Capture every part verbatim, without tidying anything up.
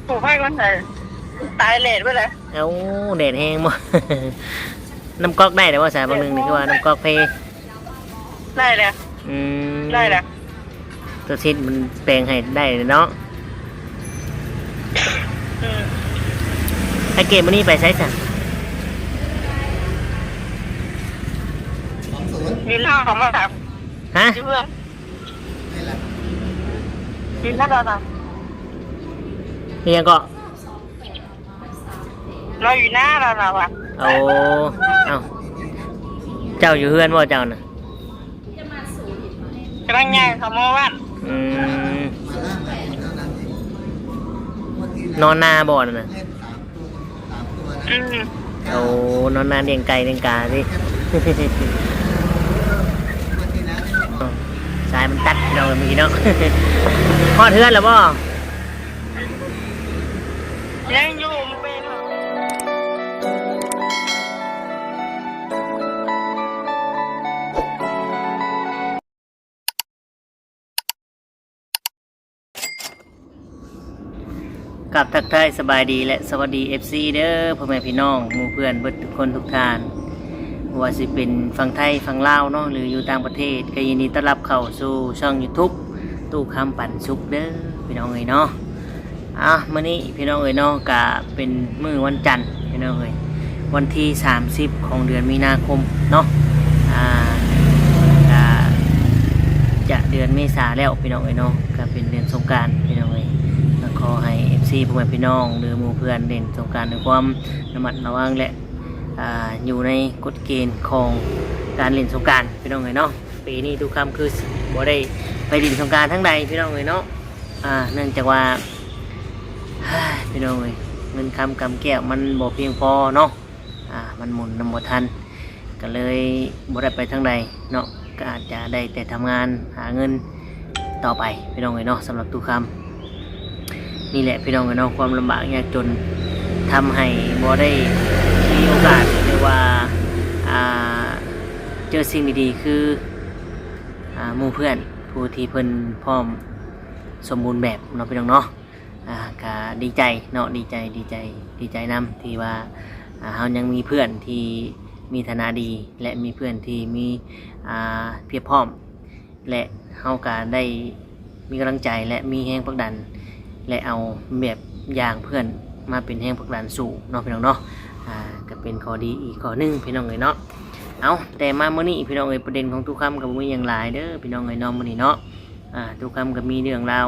ปลูกไผ่มันใส่ตายแหลดไปเลย เอ้า แดดแฮงบ่ น้ำก๊อกได้แล้วบ่ สายบางหนึ่งนี่คือว่าน้ำก๊อกเพ ได้แล้ว อืม ได้แล้ว ตัวชิดมันแปลงให้ได้เลยเนาะ อืม ไอ้เกมมื้อนี้ไปไสซะ มีเหล้าของมาถาม ฮะ ที่เพื่อน นี่แหละ กินแล้วเราน่ะ อิหยังก็ เราอยู่หน้าเราน่ะวะ โอ้ เอ้า เจ้าอยู่เฮือนบ่เจ้าน่ะ กำลังย่างเขามาบ้าน อืม นอนนาบ่นั่นน่ะ อืม โอ้ นอนนาเลี้ยงไก่เลี้ยงกาสิ สายมันตัดเราเมื่อกี้เนาะ ฮอดเฮือนแล้วบ่ ยังอยู่มันเป็น กับทักทายสบายดีและสวัสดี เอฟซี เด้อ พ่อแม่พี่น้อง หมู่เพื่อนเบิดทุกคนทุกท่าน บ่ว่าสิเป็นฝั่งไทยฝั่งลาวเนาะ หรืออยู่ต่างประเทศ ก็ยินดีต้อนรับเข้าสู่ช่อง YouTube ตู้คำปันสุขเด้อ พี่น้องเอ้ยเนาะ อ่ะ มื้อนี้พี่น้องเอ้ยเนาะ ก็เป็นมื้อวันจันทร์พี่น้องเอ้ย วันที่สามสิบของเดือนมีนาคมเนาะ อ่า ก็จะเดือนเมษาแล้วพี่น้องเอ้ยเนาะ ก็เป็นเดือนสงกรานต์พี่น้องเอ้ย ก็ขอให้ เอฟซี พ่อแม่พี่น้อง หรือหมู่เพื่อนเล่นสงกรานต์ด้วยความระมัดระวังและ อ่า อยู่ในกฎเกณฑ์ของการเล่นสงกรานต์พี่น้องเอ้ยเนาะ ปีนี้ตู้คำคือบ่ได้ไปเล่นสงกรานต์ทางใดพี่น้องเอ้ยเนาะ อ่า เนื่องจากว่า พี่น้องเอ้ย เงินคำกำแก้วมันบ่เพียงพอเนาะ อ่า มันหมุนนำบ่ทัน ก็เลยบ่ได้ไปทางใดเนาะ ก็อาจจะได้แต่ทำงานหาเงินต่อไปพี่น้องเอ้ยเนาะ สำหรับตู้คำ นี่แหละพี่น้องเอ้ยเนาะ ความลำบากยากจนทำให้บ่ได้มีโอกาส หรือว่า อ่า เจอสิ่งดีๆ คือ อ่า หมู่เพื่อนผู้ที่เพิ่นพร้อมสมบูรณ์แบบเนาะพี่น้องเนาะ อ่า ก็ดีใจเนาะ ดีใจ ดีใจ ดีใจนำที่ว่า อ่า เฮายังมีเพื่อนที่มีฐานะดี และมีเพื่อนที่มี อ่า เพียบพร้อม และเฮาก็ได้มีกำลังใจและมีแรงผลักดัน และเอาแบบอย่างเพื่อนมาเป็นแรงผลักดันสู้เนาะพี่น้องเนาะ อ่า ก็เป็นข้อดีอีกข้อหนึ่งพี่น้องเอ้ยเนาะ เอา แต่มามื้อนี้พี่น้องเอ้ย ประเด็นของตู้คำก็บ่มีหยังหลายเด้อพี่น้องเอ้ยเนาะ มื้อนี้เนาะ อ่า ตู้คำก็มีเรื่องราว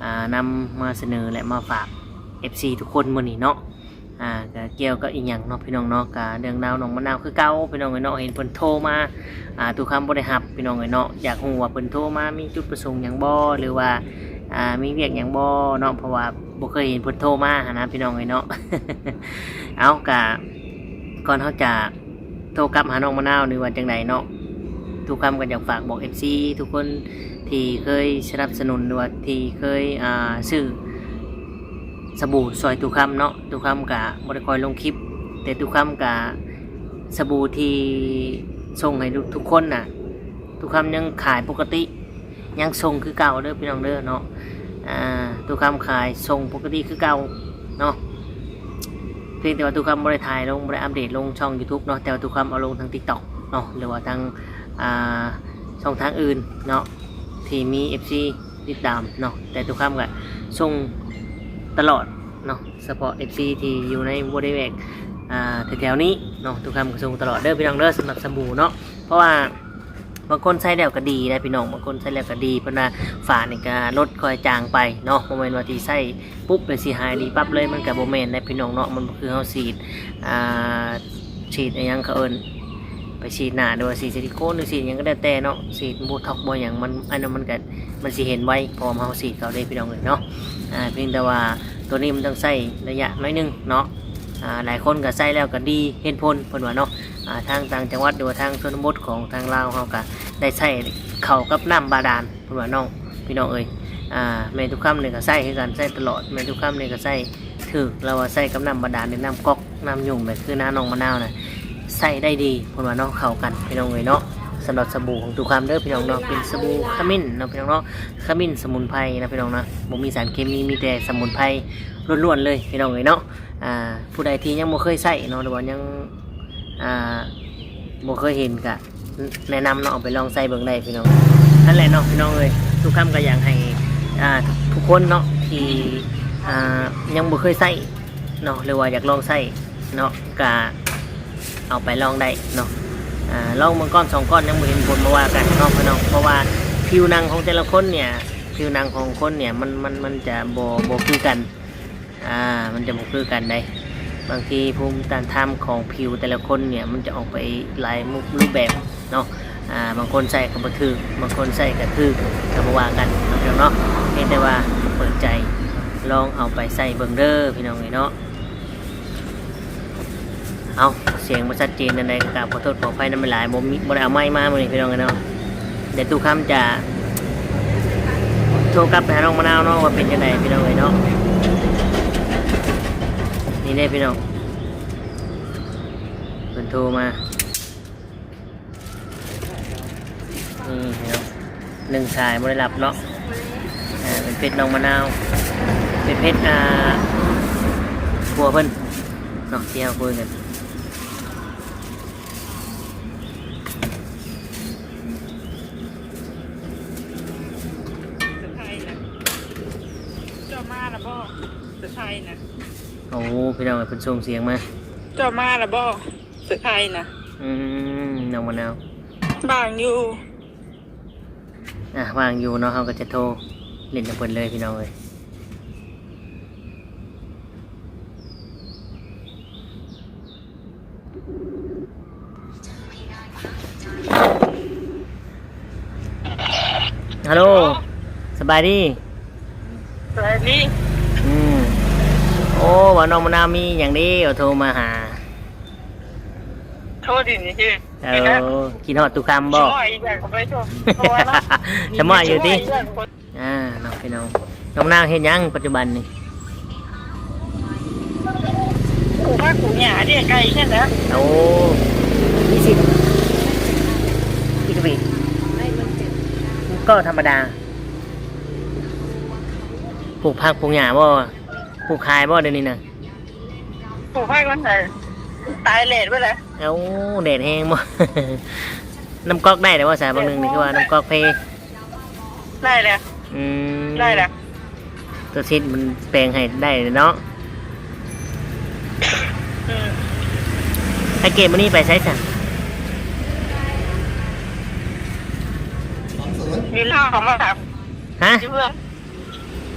อ่า นำมาเสนอและมาฝาก เอฟซี ทุกคนมื้อนี้เนาะ อ่า ก็เกี่ยวกับอีหยังเนาะพี่น้องเนาะ ก็เรื่องราวน้องมะนาวคือเก่าพี่น้องเอ้ยเนาะ เห็นเพิ่นโทรมา อ่า ตู้คำบ่ได้รับพี่น้องเอ้ยเนาะ อยากรู้ว่าเพิ่นโทรมามีจุดประสงค์หยังบ่ หรือว่า อ่า มีเวียกหยังบ่เนาะ เพราะว่าบ่เคยเห็นเพิ่นโทรมาหั้นนะพี่น้องเอ้ยเนาะ เอา ก็ก่อนเฮาจะโทรกลับหาน้องมะนาว หรือว่าจังใดเนาะ ตู้คำก็อยากฝากบอก เอฟซี ทุกคนที่เคยสนับสนุน หรือว่าที่เคย อ่า ซื้อสบู่ซอยตู้คำเนาะ ตู้คำก็บ่ได้ค่อยลงคลิป แต่ตู้คำก็สบู่ที่ส่งให้ทุกๆคนน่ะ ตู้คำยังขายปกติ ยังส่งคือเก่าเด้อพี่น้องเด้อเนาะ อ่า ตู้คำขายส่งปกติคือเก่าเนาะ เพียงแต่ว่าตู้คำบ่ได้ถ่ายลง บ่ได้อัปเดตลงช่อง YouTube เนาะ แต่ว่าตู้คำเอาลงทาง TikTok เนาะ หรือว่าทาง อ่า ช่องทางอื่นเนาะ ที่มี เอฟซี ติดตามเนาะ แต่ตู้คำก็ส่งตลอดเนาะ เฉพาะ เอฟซี ที่อยู่ในบริเวณ อ่า แถวๆนี้เนาะ ตู้คำก็ส่งตลอดเด้อพี่น้องเด้อ สำหรับสบู่เนาะ เพราะว่า บางคนใช้แล้วก็ดีนะพี่น้อง บางคนใช้แล้วก็ดี เพิ่นว่าฝ้านี่ก็ลดค่อยจางไปเนาะ บ่แม่นว่าสิใช้ปุ๊บแล้วสิหายดีปั๊บเลย มันก็บ่แม่นนะพี่น้องเนาะ มันบ่คือเฮาฉีด อ่า ฉีดอะหยังเขาเอิ้น ไปฉีดหน้า หรือว่าฉีดซิลิโคน หรือฉีดหยังก็แล้วแต่เนาะ ฉีดโบท็อกซ์บ่หยัง มัน อันนั้นมันก็ มันสิเห็นไว เพราะว่าเฮาฉีดเขาเด้พี่น้องเอ้ยเนาะ อ่า เพียงแต่ว่าตัวนี้มันต้องใช้ระยะน้อยหนึ่งเนาะ อ่า หลายคนก็ใช้แล้วก็ดี เห็นผล เพิ่นว่าเนาะ อ่า ทางต่างจังหวัด หรือว่าทางชนบทของทางลาวเฮาก็ได้ใช้เข้ากับน้ำบาดาล เพิ่นว่าน้อง พี่น้องเอ้ย อ่า แม่ตู้คำนี่ก็ใช้คือกัน ใช้ตลอด แม่ตู้คำนี่ก็ใช้ถืก แล้วว่าใช้กับน้ำบาดาล หรือน้ำก๊อก น้ำหยุ่ง แบบคือน้าน้องมะนาวน่ะ ใช้ได้ดี เพิ่นว่าเนาะ เข้ากัน พี่น้องเอ้ยเนาะ สำหรับสบู่ของตู้คำเด้อพี่น้องเนาะ เป็นสบู่ขมิ้นเนาะพี่น้องเนาะ ขมิ้นสมุนไพรนะพี่น้องนะ บ่มีสารเคมี มีแต่สมุนไพรล้วนๆเลยพี่น้องเอ้ยเนาะ อ่า ผู้ใดที่ยังบ่เคยใช้เนาะ หรือว่ายัง อ่า บ่เคยเห็นก็แนะนำเนาะ เอาไปลองใช้เบิ่งได้พี่น้อง นั่นแหละเนาะพี่น้องเอ้ย ตู้คำก็อยากให้ อ่า ทุกคนเนาะ ที่ อ่า ยังบ่เคยใช้เนาะ หรือว่าอยากลองใช้เนาะ ก็เอาไปลองได้เนาะ อ่า ลองเบิ่งก้อนสองก้อนยังบ่เห็นผล บ่ว่ากันเนาะพี่น้อง เพราะว่าผิวหนังของแต่ละคนเนี่ย ผิวหนังของคนเนี่ย มัน มัน มันจะบ่ บ่คือกัน อ่า มันจะบ่คือกันได้ บางทีภูมิต้านทานของผิวแต่ละคนเนี่ย มันจะออกไปหลายมุมรูปแบบเนาะ อ่า บางคนใช้ก็บ่ถืก บางคนใช้ก็ถืก ก็บ่ว่ากันเนาะพี่น้องเนาะ เพียงแต่ว่าเปิดใจลองเอาไปใช้เบิ่งเด้อพี่น้องเอ้ยเนาะ เอา เสียงบ่ชัดเจนอันใดก็กราบขอโทษขออภัยนำหลายๆ บ่มี บ่ได้เอาไมค์มามื้อนี้พี่น้องเอ้ยเนาะ เดี๋ยวตู้คำจะโทรกลับไปหาน้องมะนาวเนาะ ว่าเป็นจั่งใดพี่น้องเอ้ยเนาะ นี่เด้พี่น้อง เพิ่นโทรมา นี่พี่น้อง หนึ่งสายบ่ได้รับเนาะ อ่า เป็นเพจน้องมะนาว เป็นเพจ อ่า ผัวเพิ่นเนาะ ที่เฮาคุยกัน เซอร์ไพรส์นะ เจ้ามาแล้วบ่ เซอร์ไพรส์นะ โอ้ พี่น้องเอ้ย เพิ่นส่งเสียงมา เจ้ามาแล้วบ่ เซอร์ไพรส์นะ อืม น้องมะนาว ว่างอยู่ อ่ะ ว่างอยู่เนาะ เฮาก็จะโทรเล่นกับเพิ่นเลยพี่น้องเอ้ย ฮัลโหล สบายดี สบายดี อืม โอ้ ว่าน้องมะนาวมีหยังเด้ โทรมาหา โทษดีนี่คือ เออ คิดฮอดตู้คำบ่ สมอยอีกอย่างก็ไปโทษ เพราะว่าเนาะ สมอยอยู่ติ สมอยอีกอย่างก็ อ่า เนาะพี่น้อง น้องนางเฮ็ดหยังปัจจุบันนี่ ปลูกผักปลูกหญ้าเลี้ยงไก่แค่นั้นแหละ โอ้ มีสิทธิ์ กินกาแฟ ก็ธรรมดา ปลูกผักปลูกหญ้าบ่ ปลูกขายบ่เดี๋ยวนี้นะ ปลูกผักมันตาย ตายแดดไปแล้ว เอ้า แดดแฮงบ่ น้ำก๊อกได้แต่ว่าสายบางหนึ่งนี่คือว่าน้ำก๊อกเพ ได้แล้ว อืม ได้แล้ว ตัวชิดมันแปลงให้ได้เนาะ อืม ไอ้เกมมื้อนี้ไปไสซะ มีเหล้ามาถาม ฮะ อยู่เพื่อน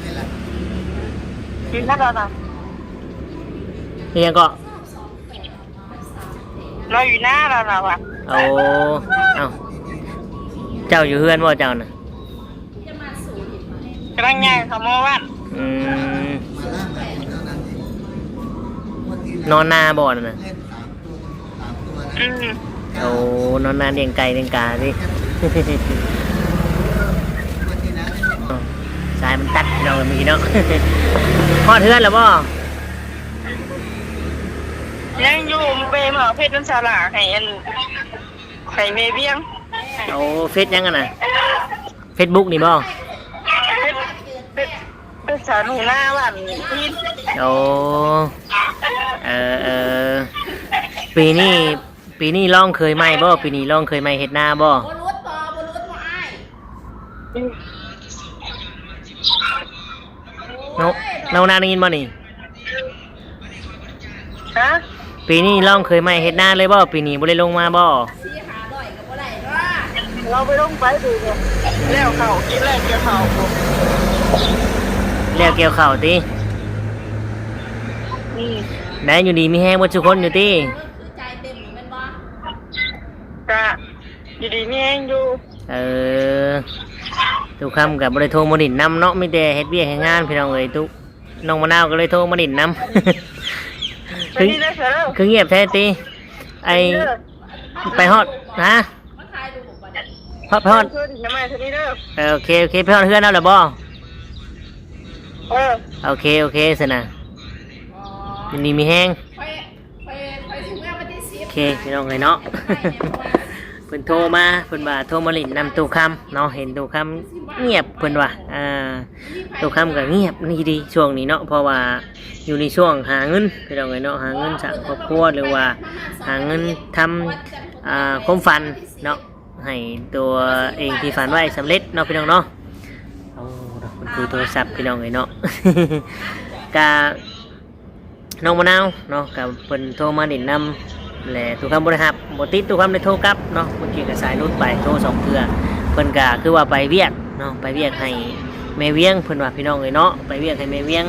นี่แหละ อยู่นั่นแล้วนะ เฮียก็ เราอยู่หน้าเรา เราอะ โอ้ เอ้า เจ้าอยู่เฮือนบ่เจ้าน่ะ กำลังย่างเขามาบ้าน อืม นอนนาบ่นั่นน่ะ อืม โอ้ นอนนาเลี้ยงไก่เลี้ยงกาติ สายมันตัดพี่น้องเมื่อกี้เนาะ ฮอดเฮือนแล้วบ่ ยังอยู่ เปมาเอาเพชรน้ำสาหร่าให้อัน ให้แม่เวียง โอ้ เฟซหยังอะน่ะ เฟซบุ๊กนี่บ่ เพชร เพชร เพชรสาหร่าบ้านนี่ โอ้ เออ เออ ปีนี้ ปีนี้ลองเคยใหม่บ่ ปีนี้ลองเคยใหม่เฮ็ดนาบ่ บ่หลุดบ่ บ่หลุดบ่อ้าย เนาะ น้องนางได้ยินบ่นี่ ฮะ ปีนี้ลองเคยใหม่เฮ็ดนาเลยบ่ ปีนี้บ่ได้ลงมาบ่ สี่ห้าร้อยก็บ่ได้เนาะ เราไปลงไปดูเนี่ย แล้วเขากินแล้วเกี่ยวเขา แล้วเกี่ยวข้าวติ อืม ได้อยู่ดีมีแฮงเบิดซุคนอยู่ติ คือจ่ายเต็มอยู่แม่นบ่ กะ อยู่ดีมีแฮงอยู่ เออ ตู้คำก็บ่ได้โทรมาหลิ้นนำเนาะ มีแต่เฮ็ดเวียกเฮ็ดงานพี่น้องเอ้ย ตู้ น้องมะนาวก็เลยโทรมาหลิ้นนำ ไปนี่เด้อเสือเด้อ คือเงียบแท้ติ ไอ้ ไปนี่เด้อ ไปฮอด ฮะ ฮอด ไปฮอด เชิญมาเทื่อนี้เด้อ เออ โอเค โอเค ไปฮอดเฮือนแล้วเหรอบ่ เออ โอเค โอเค ซั่นน่ะ อยู่ดีมีแฮง ไป ไป ไปถึงเมื่อวันที่สิบ โอเค พี่น้องเอ้ยเนาะ ไปเนี่ย เพราะว่า เพิ่นโทรมา เพิ่นว่าโทรมาเล่นนำตู้คำเนาะ เห็นตู้คำเงียบ เพิ่นว่า อ่า ตู้คำก็เงียบนี่ดีช่วงนี้เนาะ เพราะว่าอยู่ในช่วงหาเงิน พี่น้องเอ้ยเนาะ หาเงินสร้างครอบครัว หรือว่าหาเงินทำ อ่า ความฝันเนาะ ให้ตัวเองที่ฝันไว้สำเร็จเนาะ พี่น้องเนาะ โอ้เนาะ มันคือโทรศัพท์ พี่น้องเอ้ยเนาะ กะ น้องมะนาวเนาะ กับเพิ่นโทรมาเล่นนำ และตู้คำบ่ได้รับ บ่ติด ตู้คำได้โทรกลับเนาะ เมื่อกี้ก็สายหลุดไป โทรสองเทื่อ เพิ่นก็คือว่าไปเวียกเนาะ ไปเวียกให้แม่เวียง เพิ่นว่า พี่น้องเอ้ยเนาะ ไปเวียกให้แม่เวียง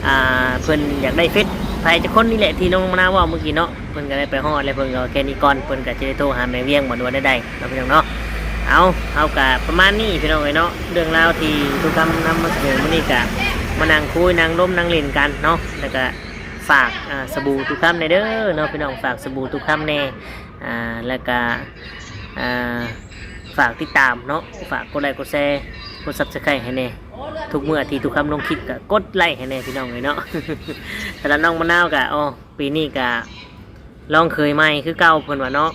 อ่า เพิ่นอยากได้เฟซไผจักคนนี่แหละ ที่น้องมะนาวเว้าเมื่อกี้เนาะ เพิ่นก็ได้ไปฮอด แล้วเพิ่นก็แค่นี้ก่อน เพิ่นก็จะได้โทรหาแม่เวียงบ่ หรือว่าได้ๆ เนาะ พี่น้องเนาะ เอา เฮากะประมาณนี้ พี่น้องเอ้ยเนาะ เรื่องราวที่ตู้คำนำมาเสนอมื้อนี้กะ มานั่งคุย นั่งลม นั่งเล่นกันเนาะ แล้วก็ฝาก อ่า สบู่ตู้คำแหน่เด้อเนาะ พี่น้อง ฝากสบู่ตู้คำแหน่ อ่า แล้วก็ อ่า ฝากติดตามเนาะ ฝากกดไลค์ กดแชร์ กด Subscribe ให้แหน่ ทุกเมื่อที่ตู้คำลงคลิปก็กดไลค์ให้แหน่ พี่น้องเอ้ยเนาะ สำหรับน้องมะนาวกะ อ๋อ ปีนี้กะ ลองเขยใหม่คือเก่า เพิ่นว่าเนาะ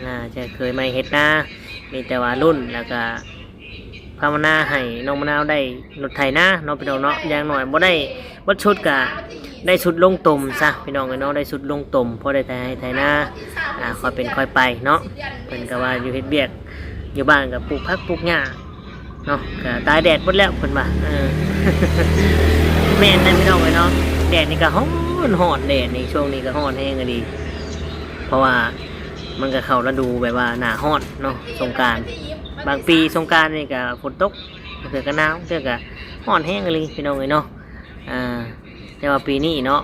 อ่า จะเขยใหม่เฮ็ดนา มีแต่ว่ารุ่น แล้วก็ภาวนาให้น้องมะนาวได้รถไถนาเนาะ พี่น้องเนาะ อย่างน้อยบ่ได้เบิดชุดกะ ได้ชุดลงตมซะ พี่น้องเอ้ยเนาะ ได้ชุดลงตม พอได้ไถไร่ไถนา อ่า ค่อยเป็นค่อยไปเนาะ เพิ่นก็ว่าอยู่เฮ็ดเวียก อยู่บ้านก็ปลูกผักปลูกหญ้า เนาะ ก็ตายแดดหมดแล้ว เพิ่นว่า เออ แม่นนะ พี่น้องเอ้ยเนาะ แดดนี่ก็ฮ้อนฮ้อน แดดนี่ช่วงนี้ก็ฮ้อนแฮงอีหลี เพราะว่ามันก็เข้าฤดูแบบว่าหน้าฮ้อนเนาะ สงกรานต์ บางปีสงกรานต์นี่ก็ฝนตก เทื่อก็หนาว เทื่อก็ฮ้อนแฮงอีหลี พี่น้องเอ้ยเนาะ อ่า แต่ว่าปีนี้เนาะ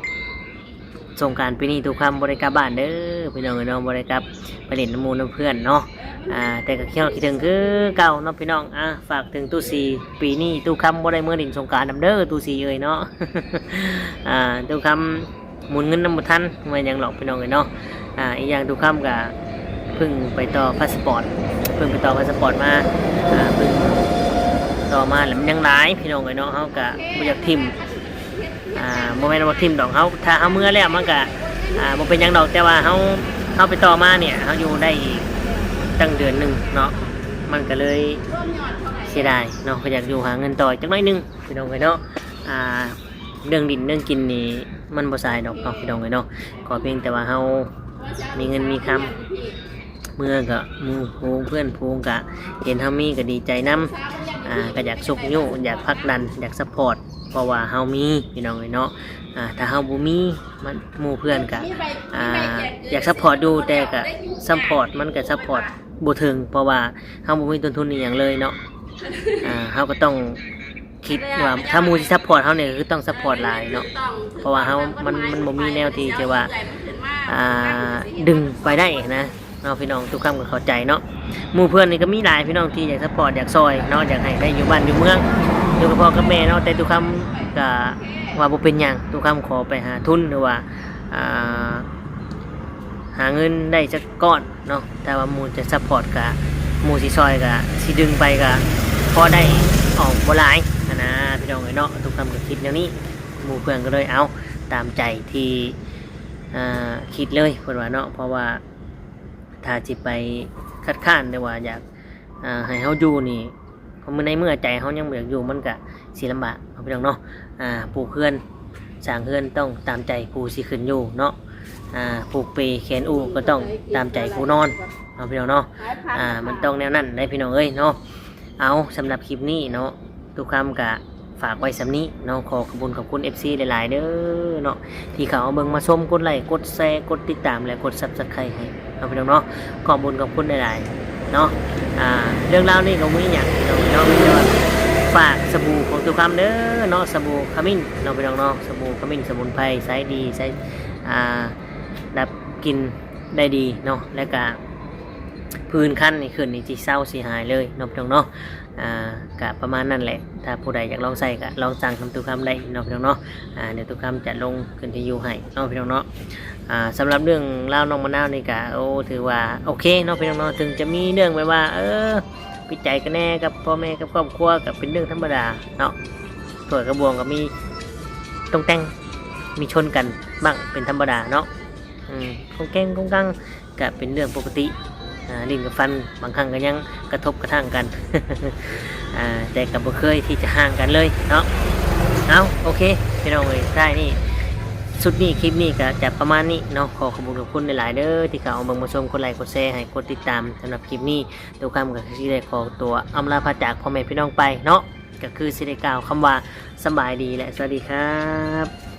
สงกรานต์ปีนี้ตู้คำบ่ได้กลับบ้านเด้อ พี่น้องเอ้ยเนาะ บ่ได้กลับไปเล่นนำหมู่นำเพื่อนเนาะ อ่า แต่ก็คิดฮอดคิดถึงคือเก่าเนาะ พี่น้อง อ่า ฝากถึงตู้สี ปีนี้ตู้คำบ่ได้เมือเล่นสงกรานต์นำเด้อ ตู้สีเอ้ยเนาะ อ่า ตู้คำหมุนเงินนำบ่ทัน ว่าหยังหรอก พี่น้องเอ้ยเนาะ อ่า อีกอย่างตู้คำก็เพิ่งไปต่อพาสปอร์ต เพิ่งไปต่อพาสปอร์ตมา อ่า เพิ่งต่อมาแล้วมันยังหลาย พี่น้องเอ้ยเนาะ เฮาก็บ่อยากถิ่ม อ่า บ่แม่นว่าถิ่มดอก เฮา ถ้าเฮาเมือแล้วมันก็ อ่า บ่เป็นหยังดอก แต่ว่าเฮา เฮาไปต่อมาเนี่ย เฮาอยู่ได้อีกตั้งเดือนหนึ่งเนาะ มันก็เลยเสียดายเนาะ ก็อยากอยู่หาเงินต่ออีกจักหน่อยหนึ่ง พี่น้องเอ้ยเนาะ อ่า เรื่องดินเรื่องกินนี่มันบ่สายดอกเนาะ พี่น้องเอ้ยเนาะ ขอเพียงแต่ว่าเฮามีเงินมีคำ เมือก็หมู่ฝูงเพื่อนฝูงก็เห็นเฮามีก็ดีใจนำ อ่า ก็อยากชุกยู้ อยากผลักดัน อยากซัปพอร์ต เพราะว่าเฮามี พี่น้องเอ้ยเนาะ อ่า ถ้าเฮาบ่มี มัน หมู่เพื่อนก็ อ่า อยากซัปพอร์ตอยู่ แต่ก็ซัปพอร์ต มันก็ซัปพอร์ตบ่ถึง เพราะว่าเฮาบ่มีต้นทุนอีหยังเลยเนาะ อ่า เฮาก็ต้องคิดว่าถ้าหมู่สิซัปพอร์ตเฮาเนี่ย คือต้องซัปพอร์ตหลายเนาะ เพราะว่าเฮา มัน มันบ่มีแนวที่จะว่า อ่า ดึงไปได้นะ เนาะ พี่น้อง ตู้คำก็เข้าใจเนาะ หมู่เพื่อนนี่ก็มีหลาย พี่น้อง ที่อยากซัปพอร์ต อยากซอยเนาะ อยากให้ได้อยู่บ้านอยู่เมือง อยู่กับพ่อกับแม่เนาะ แต่ตู้คำก็ว่าบ่เป็นหยัง ตู้คำขอไปหาทุน หรือว่า อ่า หาเงินได้จักก้อนเนาะ ถ้าว่าหมู่จะซัปพอร์ตก็ หมู่สิซอยก็ สิดึงไปก็พอได้ออกบ่หลายหั้นนะ พี่น้องเอ้ยเนาะ ตู้คำก็คิดแนวนี้ หมู่เพื่อนก็เลยเอาตามใจที่ อ่า คิดเลย เพิ่นว่าเนาะ เพราะว่า ถ้าสิไปคัดค้าน หรือว่าอยาก อ่า ให้เฮาอยู่นี่ เพราะในเมื่อใจเฮายังบ่อยากอยู่ มันก็สิลำบากเนาะ พี่น้องเนาะ อ่า ปลูกเฮือน สร้างเฮือนต้องตามใจผู้สิขึ้นอยู่เนาะ อ่า ผูกเปแขนอู้ก็ต้องตามใจผู้นอนเนาะ พี่น้องเนาะ อ่า มันต้องแนวนั้นได้ พี่น้องเอ้ยเนาะ เอา สำหรับคลิปนี้เนาะ ตู้คำก็ฝากไว้ส่ำนี้เนาะ ขอขอบคุณขอบคุณ เอฟซี หลายๆ เด้อเนาะ ที่เข้ามาเบิ่งมาชม กดไลค์ กดแชร์ กดติดตาม และกด Subscribe ให้เนาะ พี่น้องเนาะ ขอบคุณขอบคุณหลายๆ เนาะ อ่า เรื่องราวนี้ก็บ่มีหยัง พี่น้องเนาะ มีแต่ว่าฝากสบู่ของตู้คำเด้อเนาะ สบู่ขมิ้นเนาะ พี่น้องเนาะ สบู่ขมิ้นสมุนไพร ใช้ดี ใช้ อ่า ดับกลิ่นได้ดีเนาะ และก็ผื่นคันนี่ขึ้นนี่สิเซาสิหายเลยเนาะ พี่น้องเนาะ อ่า ก็ประมาณนั้นแหละ ถ้าผู้ใดอยากลองใช้ก็ลองสั่งนำตู้คำได้เนาะ พี่น้องเนาะ อ่า เดี๋ยวตู้คำจะลงขึ้นที่อยู่ให้เนาะ พี่น้องเนาะ อ่า สำหรับเรื่องราวน้องมะนาวนี่ก็ โอ้ ถือว่าโอเคเนาะ พี่น้องเนาะ ถึงจะมีเรื่องแบบว่า เออ ผิดใจกันแหน่กับพ่อแม่กับครอบครัวก็เป็นเรื่องธรรมดาเนาะ ถ้วยกับบวงก็มีต้องแต่ง มีชนกันบ้างเป็นธรรมดาเนาะ อืม กองแกงกองกังก็เป็นเรื่องปกติ อ่า ลิ้นกับฟันบางครั้งก็ยังกระทบกระทั่งกัน อ่า แต่ก็บ่เคยที่จะห่างกันเลยเนาะ เอา โอเค พี่น้องเอ้ย ท้ายนี่ สุดนี้ คลิปนี้ก็จะประมาณนี้เนาะ ขอขอบคุณขอบคุณหลายๆเด้อ ที่เข้ามาเบิ่งมาชม กดไลค์กดแชร์ให้กดติดตาม สำหรับคลิปนี้ ตู้คำก็สิได้ขอตัวอำลาพาจากพ่อแม่พี่น้องไปเนาะ ก็คือสิได้กล่าวคำว่าสำบายดีและสวัสดีครับ